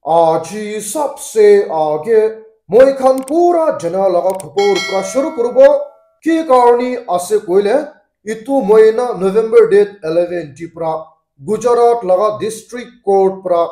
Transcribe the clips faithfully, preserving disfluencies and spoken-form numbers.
Aji sabse aage moi khan pura jana laga khobor pura shuru kuribo. Ki karni ase koile, itu moina November date eleven ti pura Gujarat laga district court pura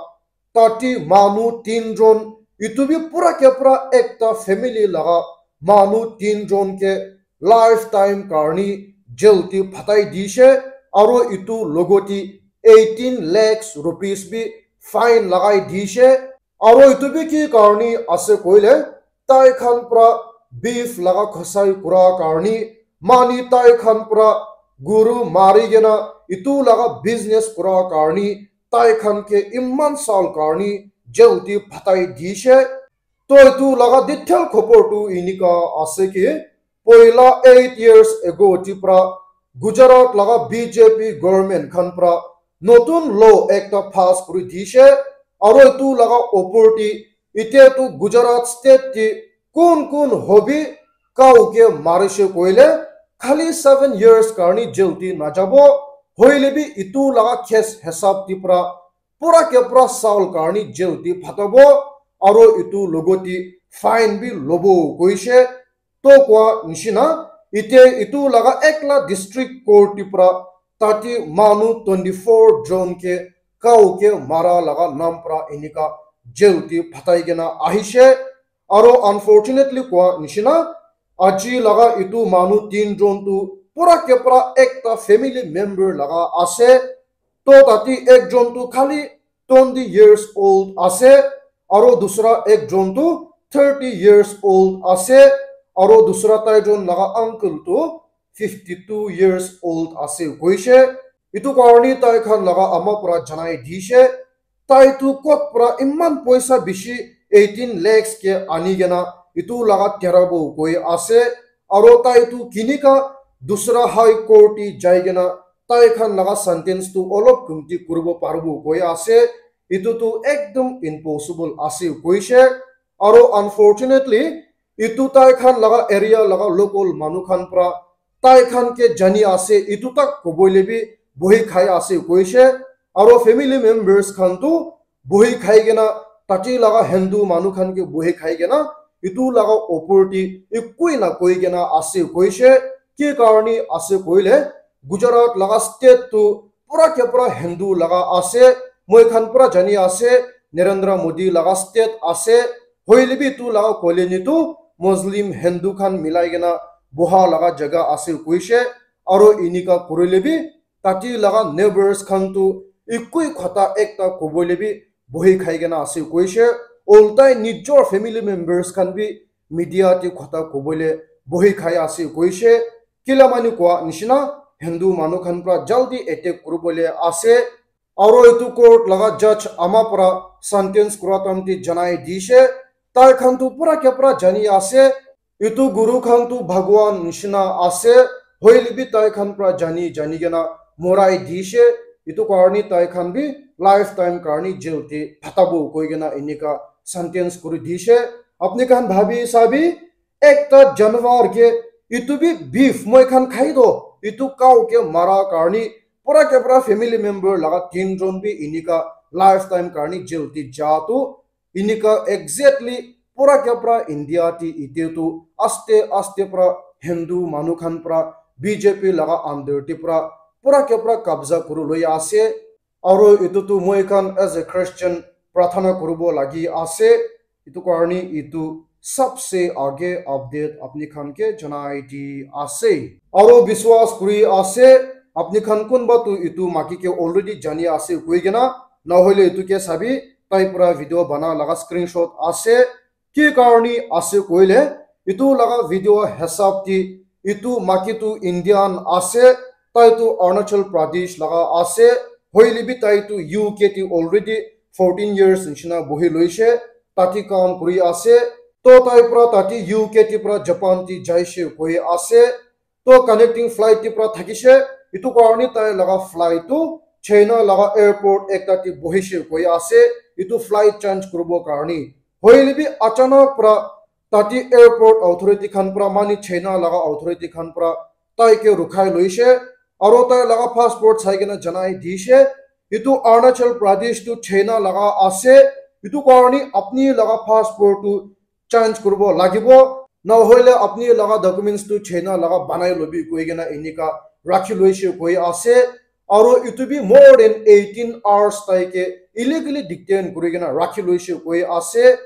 tati manu tinjon, itu bi pura ke pura ekta family laga manu tinjon ke lifetime karni jail ti phatai dishe, aro itu logoti eighteen lakhs rupees bi fine lagai dishe. Aro itu bi ki karni ase koile, tai khan pra beef laga khosai kura karni, mani tai khan pra guru mari kena itu laga business kura karni, tai khan ke iman sal karni jail ti phatai dishe. To itu laga detail khobor tu inika ase ki, poila eight years ago ti pra Gujarat laga B J P government khan pra notun law ekta pass kuri dishe, aro itu laga opor ti ite tu Gujarat state ti kun kun hobi kau ke marishe koile khali seven years karni jail ti najabo, hoile bi itu laga case hisab ti pra pura ke pura saal karni jail ti phatabo, aro itu logoti fine bi lobo koishe. To koa nishina, ite itu laga ekla district court ti pra tati manu twenty four jon ke kau ke mara laga nam pra inika jail ti phatai kena ahishe. Aro unfortunately koa nishina, aji laga itu manu tinjon tu pura ke pura ekta family member laga ase. To tati ekjon tu khali twenty years old ase, aro dusra ekjon tu thirty years old ase, aro dusra taijon laga uncle tu fifty two years old ase koishe. Itu karni tai khan laga ama pra janai dishe, tai tu kot pra iman poisa bishi eighteen lakhs ke ani kena itu laga terabo koi ase, aro tai tu kinika dusra high court ti jai kena tai khan laga sentence tu olop kumti kuribo paribo koi ase. Itu tu ekdom impossible ase koishe. Aro unfortunately, itu tai khan laga area laga local manu khan pra tai khan ke jani ase, itu tak koboile bi bohi khai ase koishe. Aro family members khan tu bohi khai kena, tati laga Hindu manu khan ke bohi khai kena, itu laga opor ti ekoi na koi kena ase koishe. Ki karni ase koile, Gujarat laga state tu pura ke pura Hindu laga ase, moi khan pura jani ase, Narendra Modi laga state ase, hoile bi itu laga colony tu Muslim Hindu khan milai kena boha laga jaga ase koishe, aro inika kurile bi tati laga neighbors khan tu ekoi khota ekta koboile bi bohi khai kena ase koishe, oltai nijor family members khan bi media ti khota koboile bohi khai ase koishe, kila manu koa nishina Hindu manu khan pra jaldi attack kuribole ase. Aro itu court laga judge ama pra sentence kura time te janai dishe, tai khan tu pura ke pura jani ase, itu guru khan tu Bhagwan nishina ase, hoile bi tai khan pra jani jani kena morai dishe, itu karni tai khan bi lifetime karni jail te phatabo koi kena inika sentence kuri dishe. Apni khan bhabi sabi, ekta janwar ke, itu bi beef moi khan khai do, itu cow ke mara karni pura ke pura family member laga tinjon bi inika lifetime karni jail ti ja tu inika exactly pura ke pura India ti ite tu aste aste pura Hindu manu khan pura B J P laga under ti pura pura ke pura kabza kuri loi ase. Aro itu tu moi khan as a Christian prathana kuribo lagi ase. Itu karni itu sabse aage update apni khan ke janai di ase. Aro biswas kuri ase, apni khan kunba tu itu maki ke already jani ase koi kena, nahoile itu ke sabi, tai pura video bana laga screenshot ase. Ki karni ase koile, itu laga video hisab ti itu maki tu Indian ase, tai tu Arunachal Pradesh laga ase, hoile bi tai tu U K ti already fourteen years nishina bohi loishe, tati kam kuri ase, to tai pura tati U K ti pura Japan ti jaishe koi ase, to connecting flight ti pura thakishe, itu karni tai laga flight tu China laga airport ekta ti bohishe koi ase, itu flight change kuribo karni. Hoile bi achanak pura tati airport authority khan pura mani China laga authority khan pura tai ke rukhai loishe, aro tai laga passport sai kena janai dishe, itu Arunachal Pradesh tu China laga ase, Etu karne apni laga passport tu change kuribo lagibo, nahoile apni laga documents tu China laga banai lobi koi kena enika rakhi loise koi ase. Aro etu bi more than eighteen hours tai ke illegally detain kuri kena rakhi loise koi ase.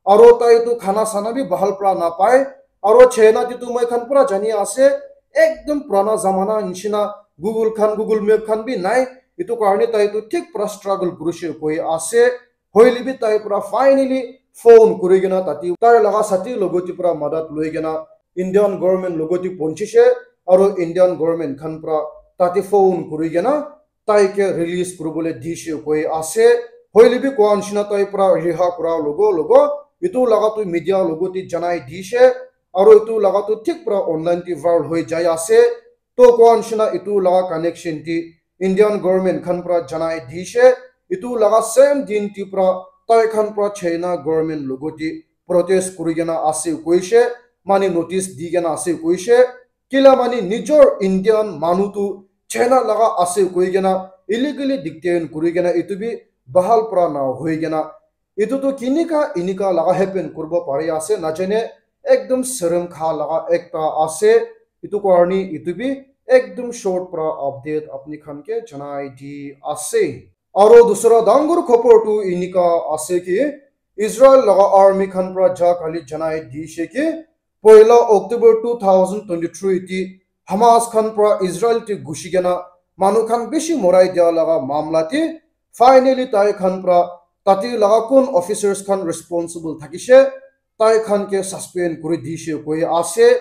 Aro tai tu khana sana bi bahal pra napai. Aro China te tu moi khan pura jani ase, ekdom purana zamana nishina Google khan, Google Map khan bi nai. Etu karne tai tu thik pra struggle kurise koi ase. Hoile bi tai pura finally phone kuri kena tate tai laga sati logoti pura madad loi kena Indian government logoti ponchise, aro Indian government khan pura tate phone kuri kena tai ke release kuribole dise koi ase. Hoile bi koa nishina tai pura riha kura logo logo etu laga tu media logoti janai dise, aro etu laga tu thik pura online te viral hoi jai ase. To koa nishina etu laga connection te Indian government khan pura janai dise, etu laga same din te pura tai khan pura China government logoti protest kuri kena ase koise, mane notice di kena ase koise. Kila mane nijor Indian manu tu China laga ase koi kena illegally detain kuri kena etu bi bahal pura na hoi kena etu tu kinika inika laga happen kuribo pari ase najane, ekdom serum kha laga ekta ase. Etu karne etu bi ekdom short pura update apni khan ke janai di ase. Aro dusra dangor khobor tu inika ase ki Israel laga army khan pura ja kali janai dise ki poila October two thousand twenty-three ti Hamas khan pura Israel ti gushi kena manu khan bishi morai dia laga mamla ti finally tai khan pura tate laga kun officers khan responsible thakise tai khan ke suspend kuri dise koi ase.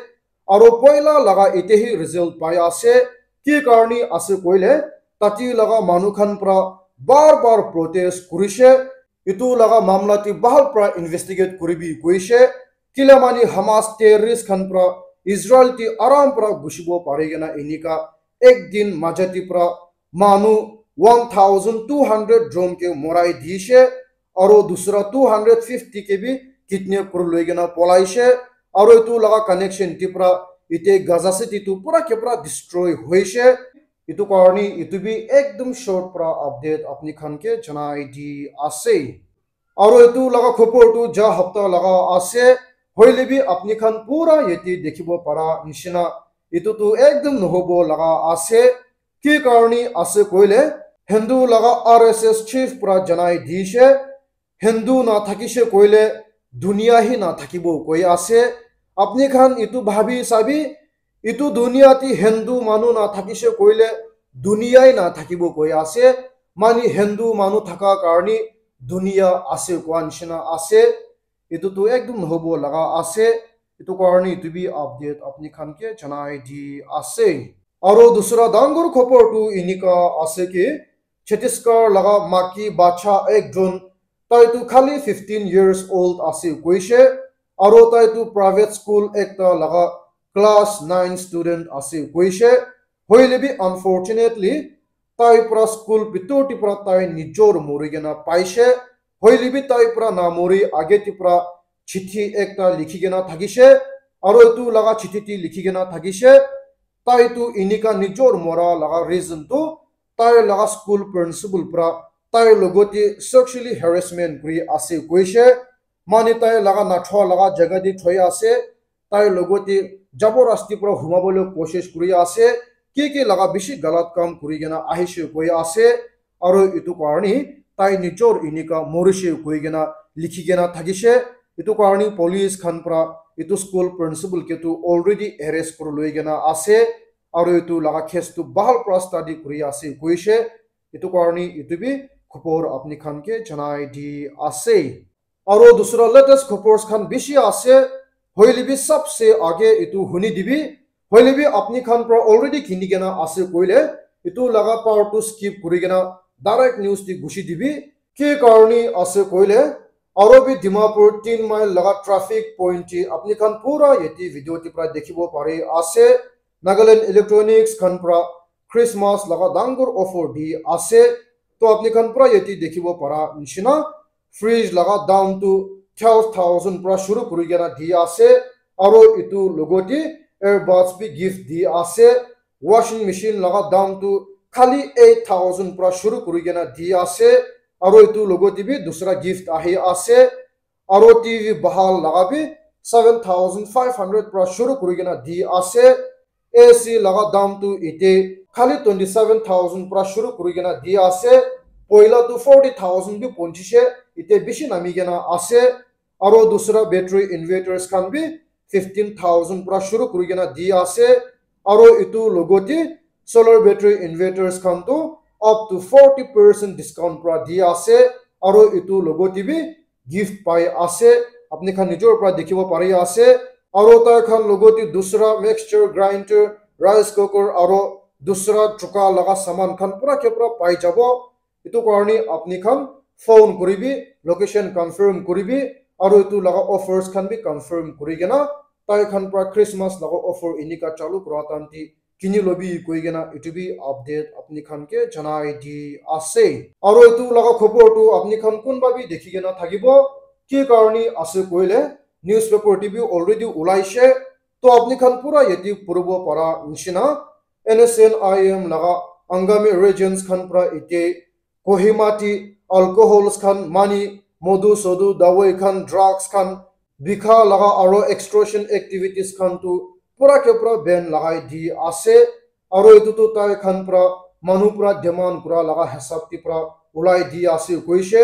Aro poila laga ite hi result pai ase. Ki karne ase koile tate laga manu khan pura bar bar protest kurise. Etu laga mamla ti bahal pura investigate kuribi koise. Kila mane Hamas terrorist khan pura Israel ti aram pura gushibo pari kena enika ek din maja ti pura manu one thousand two hundred jon ke morai dise, aro dusra two hundred fifty ke bi kidnap kuri loi kena polaise, aro etu laga connection ti pura ite Gaza City tu pura ke pura destroy hoise. Etu karne etu bi ekdom short pura update apni khan ke janai di ase. Aro etu laga khobor tu ja hapta laga ase, hoile bi apni khan pura yate dikhibo para nishina etu tu ekdom nohobo laga ase. Ki karne ase koile Hindu laga R S S chief para janai dise, Hindu na thakise koile dunia hi na thakibo koi ase. Apni khan etu bhabi sabi, etu dunia ti Hindu manu na thakise koile dunia hi na thakibo koi ase. Mani Hindu manu thaka karne dunia ase koa nishina ase. Etu tu ekdom nohobo laga ase. Etu karne etu bi update apni khan ke janai di ase. Aro dusra dangor khobor tu enika ase ki Chhattisgarh laga maki bacha ekjon, tai tu khali fifteen years old ase koise, aro tai tu private school ekta laga class nine student ase koise. Hoile bi unfortunately tai pura school bitor te pura tai nijor mori kena paise. Hoile bi tai pura na mori age te pura chithi ekta likhi kena thakise, aro etu laga chithi te likhi kena thakise, tai tu enika nijor mora laga reason tu tai laga school principal pura tai logote sexually harassment kuri ase koise. Mane tai laga nathua laga jaga te thoi ase, tai logote jaborasti pura humabole koshish kuri ase, ki ki laga bishi galat kam kuri kena ahise koi ase, aro etu karne tai nijor enika morise koi kena likhi kena thakise. Etu karne police khan pura etu school principal ke tu already arrest kuri loi kena ase, aro etu laga case tu bahal pura study kuri ase koise. Etu karne etu bi khobor apni khan ke janai di ase. Aro dusra latest khobors khan bishi ase, hoile bi sabse age etu huni dibi, hoile bi apni khan pura already kini kena ase koile, etu laga part tu skip kuri kena direct news te gushi dibi. Ki karne ase koile, aro bi Dimapur Tin Mile laga traffic point te apni khan pura yate video te pura dikhibo pari ase. Nagaland Electronics khan pura Christmas laga dangor offer di ase. To apni khan pura yate dikhibo para nishina, fridge laga dam tu twelve thousand pura shuru kuri kena di ase, aro etu logote earbuds bi gift di ase. Washing machine laga dam tu khali eight thousand pura shuru kuri kena di ase, Aro etu logote bi dusra gift ahi ase. Aro T V bahal laga bi seven thousand five hundred pra shuru kuri kena di ase. A C laga dam tu ite khali twenty seven thousand pra shuru kuri kena di ase. Poila tu forty thousand bi ponchishe, ite bishi nami kena ase. Aro dusra battery inverters khan bi fifteen thousand pra shuru kuri kena di ase. Aro etu logote solar battery inverters khan tu up to forty percent discount pra di ase. Aro etu logote bi gift pai ase. Apni khan nijor pra dikhibo pari ase. Aro tai khan logote dusra mixture grinder, rice cooker aro dusra chuka laga saman khan pura ke pura pai jabo. Etu karne apni khan phone kuribi, location confirm kuribi, aro etu laga offers khan bi confirm kuri kena tai khan pra Christmas laga offer enika chalu kura time te kini lobi koi kena etu bi update apni khan ke janai di ase. Aro etu laga khobor tu apni khan kunba bi dekhi kena thakibo, ki karne ase koile newspaper te bi already ulaishe, to apni khan pura yate puribo para nishina N S N I M laga Angami regions khan pra ite Kohima te alcohols khan mani modu sodu dawai khan drugs khan bikha laga aro extortion activities khan tu pura ke pura ban lagai di ase. Aro etu tu tai khan pra manu pra demand kura laga hisab te pra ulai di ase koishe.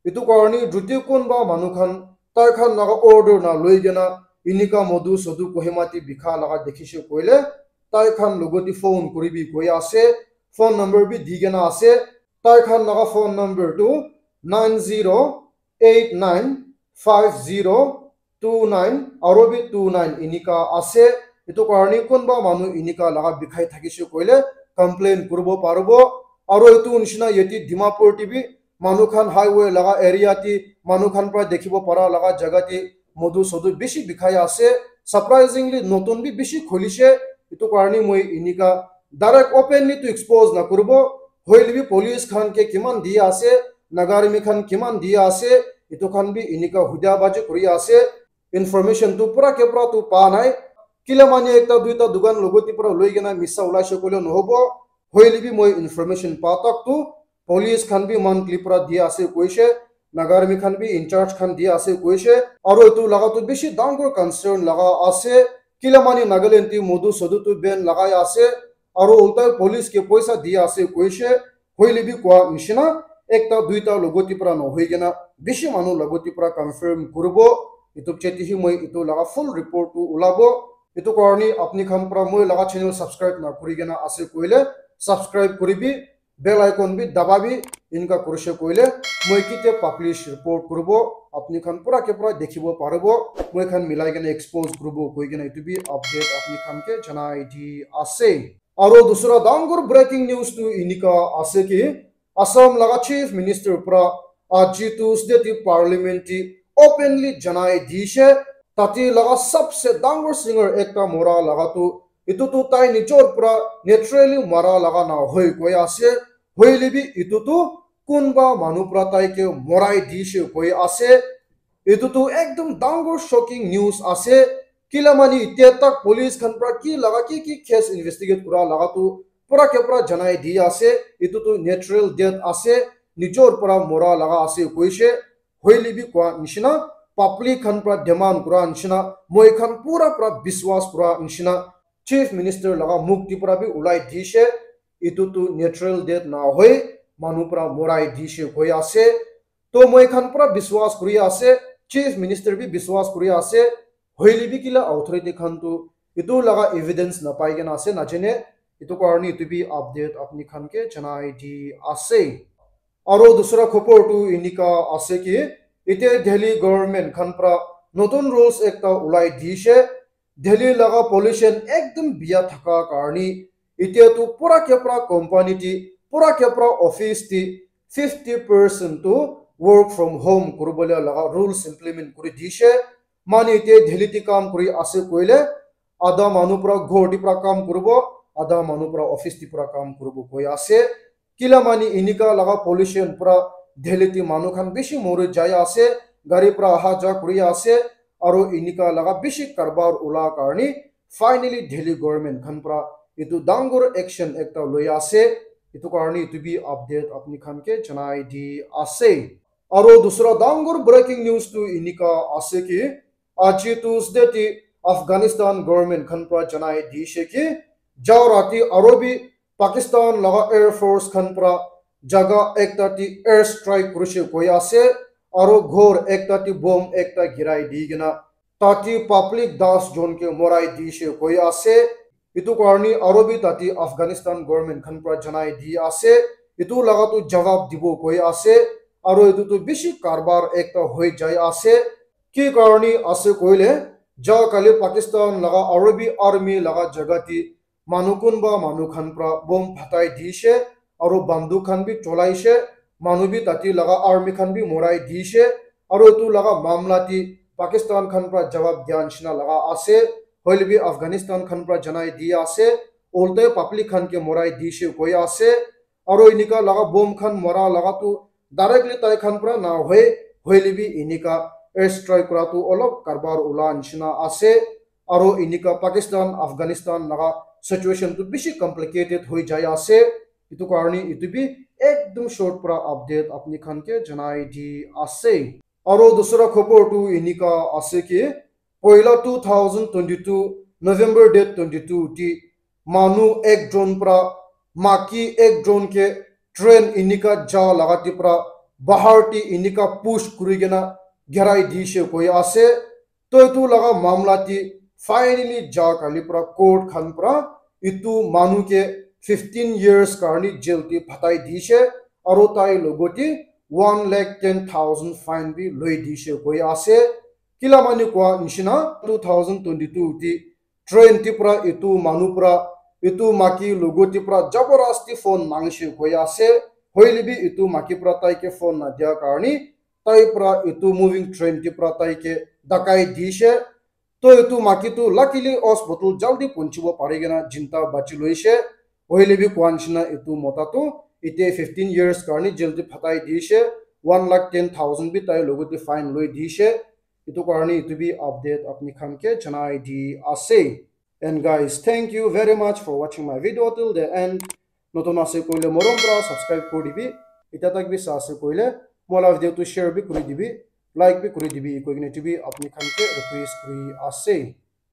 Etu karne jodi kunba manu khan tai khan laga order na loi kena enika modu sodu Kohima te bikha laga dekhishe koile tai khan logote phone kuribi koi ase. Phone number bi di kena ase. Tai khan laga phone number tu nine zero eight nine five zero two nine aro bi two nine enika ase. Etu karne kunba manu enika laga bikhai thakishe koile complain kuribo paribo. Aro etu nishina yate Dimapur te bi manu khan highway laga area te manu khan pra dikhibo para laga jaga te modu sodu bishi bikhai ase. Surprisingly, notun bi bishi khulishe. Etu karne moi enika direct openly to expose na kuribo. Hoile bi police khan ke kiman di ase, Naga Army khan kiman di ase, etu khan bi enika huda baji kuri ase. Information tu pura ke pura tu pa nai. Kila mani ekta duita dukan logote pura loi kena misa ulaishe koile nohobo. Hoile bi moi information pa tak tu police khan bi monthly pra di ase koishe, Naga Army khan bi in charge khan di ase koishe, aro etu laga tu bishi dangor concern laga ase, kila mani Nagaland te modu sodu tu ban lagai ase, aro ulta police ke poisa di ase koishe, hoile bi koa nishina ekta duita logote pra nohoi kena bishi manu logote pra confirm kuribo, etu chete hi moi etu laga full report tu ulabo, etu karne apni khan pra moi laga channel subscribe na kuri kena ase koile subscribe kuribi, bell icon bi dababi, enika kurishe koile moi kitia publish report kuribo, apni khan pura ke pura dikhibo paribo, moi khan milai kena expose kuribo koi kena etu bi update apni khan ke janai di ase. Aro dusra dangor breaking news tu enika ase ki Assam laga Chief Minister pra aji Tuesday te Parliament te openly janai dishe, tate laga sabse dangor singer ekta mora laga tu etu tu tai nijor pra naturally mara laga na hoi koi ase, hoile bi etu tu kunba manu pra tai ke morai dishe koi ase. Etu tu ekdom dangor shocking news ase. Kila mani ite tak police khan pra ki laga ki ki case investigate kura laga tu pura ke pura janai di ase. Etu tu natural death ase, nijor pra mora laga ase koishe. Hoile bi koa nishina public khan pra demand kura nishina moi khan pura pra biswas kura nishina Chief Minister laga mukh te pra bi ulai dishe, etu tu natural death na hoi manu pra morai dishe koi ase. To moi khan pura biswas kuri ase, Chief Minister bi biswas kuri ase, hoile bi kila authority khan tu etu laga evidence na pai kena ase na jane, etu karne etu bi update apni khan ke janai di ase. Aro dusra khobor tu enika ase ki, ite Delhi government khan pra notun rules ekta ulai dishe, Delhi laga pollution ekdom biya thaka karne, itya tu pura ke pura company te, pura ke pura office te fifty percent tu work from home kuribole laga rules implement kuri dishe. Mane itya Delhi te kam kuri ase koile, adha manu pura ghor te pura kam kuribo, adha manu pura office te pura kam kuribo koi ase. Kila mani inika laga pollution pura Delhi te manu khan bishi mori jai ase, gari pura aha ja kuri ase, aro inika laga bishi karbar ula karni finally Delhi government khan pura etu dangor action ekta loi ase. Etu karne etu bi update apni khan ke janai di ase. Aro dusra dangor breaking news tu enika ase ki, aji Tuesday ti Afghanistan government khan pra janai dishe ki, jao rati aro bi Pakistan laga Air Force khan pra jaga ekta ti air strike kurishe koi ase, aro ghor ekta ti bomb ekta girai di kena tati public das jon ke morai dishe koi ase. Etu karne aro bi tati Afghanistan government khan pra janai di ase. Etu laga tu jawab dibo koi ase. Aro etu tu bishi karbar ekta hoi jai ase. Ki karne ase koile, ja kali Pakistan laga aro bi army laga jaga ti manu kunba manu khan pra bomb phatai dishe, aro banduk khan bi cholaishe, manu bi tati laga army khan bi morai dishe, aro etu laga mamla ti Pakistan khan pra jawab dia nishina laga ase, hoile bi Afghanistan khan pra janai di ase, ulte public khan ke morai dishe koi ase, aro enika laga bomb khan mora laga tu directly tai khan pra na hoi, hoile bi enika air strike kura tu olop karbar ula nishina ase. Aro enika Pakistan, Afghanistan laga situation tu bishi complicated hoi jai ase. Etu karne etu bi ekdum short pra update apni khan ke janai di ase. Aro dusra khobor tu enika ase ki, poila two thousand twenty-two November date twenty-two ti manu ek jon pra maki ek jon ke train enika ja laga ti pra bahar ti enika push kuri kena girai dishe koi ase. To etu laga mamla ti finally ja kali pra court khan pra etu manu ke fifteen years karne jail ti phatai dishe, aro tai logot ti one lakh ten thousand fine bi loi dishe koi ase. Kila manu koa nishina two thousand twenty-two ti train ti pra etu manu pra etu maki logot ti pra jabarasti phone mangshe koi ase. Hoile bi etu maki pra tai ke phone na dia karne tai pra etu moving train ti pra tai ke dakai dishe. To etu maki tu luckily hospital jaldi punchibo pari kena jinta bachi loishe. Hoile bi koa nishina etu mota tu ite fifteen years karne jail ti phatai dishe, one lakh ten thousand bi tai logot ti fine loi dishe. Etu karne etu bi update apni khan ke janai di ase. And guys, thank you very much for watching my video till the end. Notun ase koile morom pra subscribe kuri dibi. Ita tak bi sa ase koile mola video tu share bi kuri dibi, like bi kuri dibi koi kena etu bi apni khan ke request kuri ase.